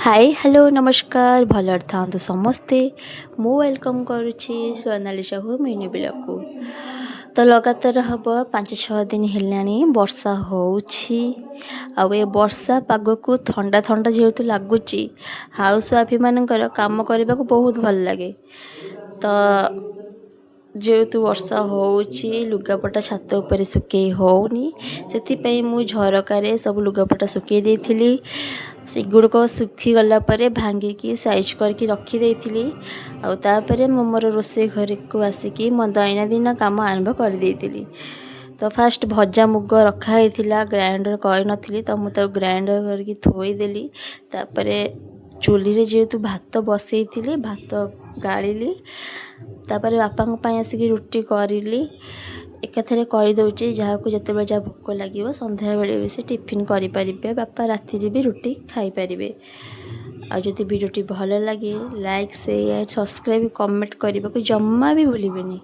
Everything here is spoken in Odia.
ହାଇ, ହ୍ୟାଲୋ, ନମସ୍କାର। ଭଲରେ ଥାଆନ୍ତୁ ସମସ୍ତେ। ମୁଁ welcome କରୁଛି ସୋନାଲି ସାହୁ ମିନି ବ୍ଲଗ୍କୁ। ତ ଲଗାତାର ହେବ 5-6 ଦିନ ହେଲାଣି ବର୍ଷା ହେଉଛି। ଆଉ ଏ ବର୍ଷା ପାଗକୁ ଥଣ୍ଡା ଥଣ୍ଡା ଯେହେତୁ ଲାଗୁଛି, ହାଉସ୍ ୱାଇଫ୍ମାନଙ୍କର କାମ କରିବାକୁ ବହୁତ ଭଲ ଲାଗେ। ତ ଯେହେତୁ ବର୍ଷା ହେଉଛି, ଲୁଗାପଟା ଛାତ ଉପରେ ଶୁଖେଇ ହେଉନି, ସେଥିପାଇଁ ମୁଁ ଝରକାରେ ସବୁ ଲୁଗାପଟା ଶୁଖେଇ ଦେଇଥିଲି। ସେଗୁଡ଼ିକ ଶୁଖିଗଲା ପରେ ଭାଙ୍ଗିକି ସାଇଜ୍ କରିକି ରଖିଦେଇଥିଲି। ଆଉ ତାପରେ ମୁଁ ମୋର ରୋଷେଇ ଘରକୁ ଆସିକି ମୋ ଦୈନନ୍ଦିନ କାମ ଆରମ୍ଭ କରିଦେଇଥିଲି। ତ ଫାଷ୍ଟ ଭଜା ମୁଗ ରଖା ହେଇଥିଲା, ଗ୍ରାଇଣ୍ଡର କରିନଥିଲି, ତ ମୁଁ ତାକୁ ଗ୍ରାଇଣ୍ଡର କରିକି ଥୋଇଦେଲି। ତାପରେ ଚୁଲିରେ ଯେହେତୁ ଭାତ ବସେଇଥିଲି, ଭାତ ଗାଳିଲି। ତାପରେ ବାପାଙ୍କ ପାଇଁ ଆସିକି ରୁଟି କରିଲି। ଏକାଥରେ କରିଦେଉଛି, ଯାହାକୁ ଯେତେବେଳେ ଯାହା ଭୋକ ଲାଗିବ, ସନ୍ଧ୍ୟାବେଳେ ବି ସେ ଟିଫିନ୍ କରିପାରିବେ। ବାପା ରାତିରେ ବି ରୁଟି ଖାଇପାରିବେ। ଆଉ ଯଦି ଭିଡ଼ିଓଟି ଭଲ ଲାଗେ, ଲାଇକ୍, ସେୟାର, ସବସ୍କ୍ରାଇବ୍, କମେଣ୍ଟ କରିବାକୁ ଜମା ବି ଭୁଲିବେନି।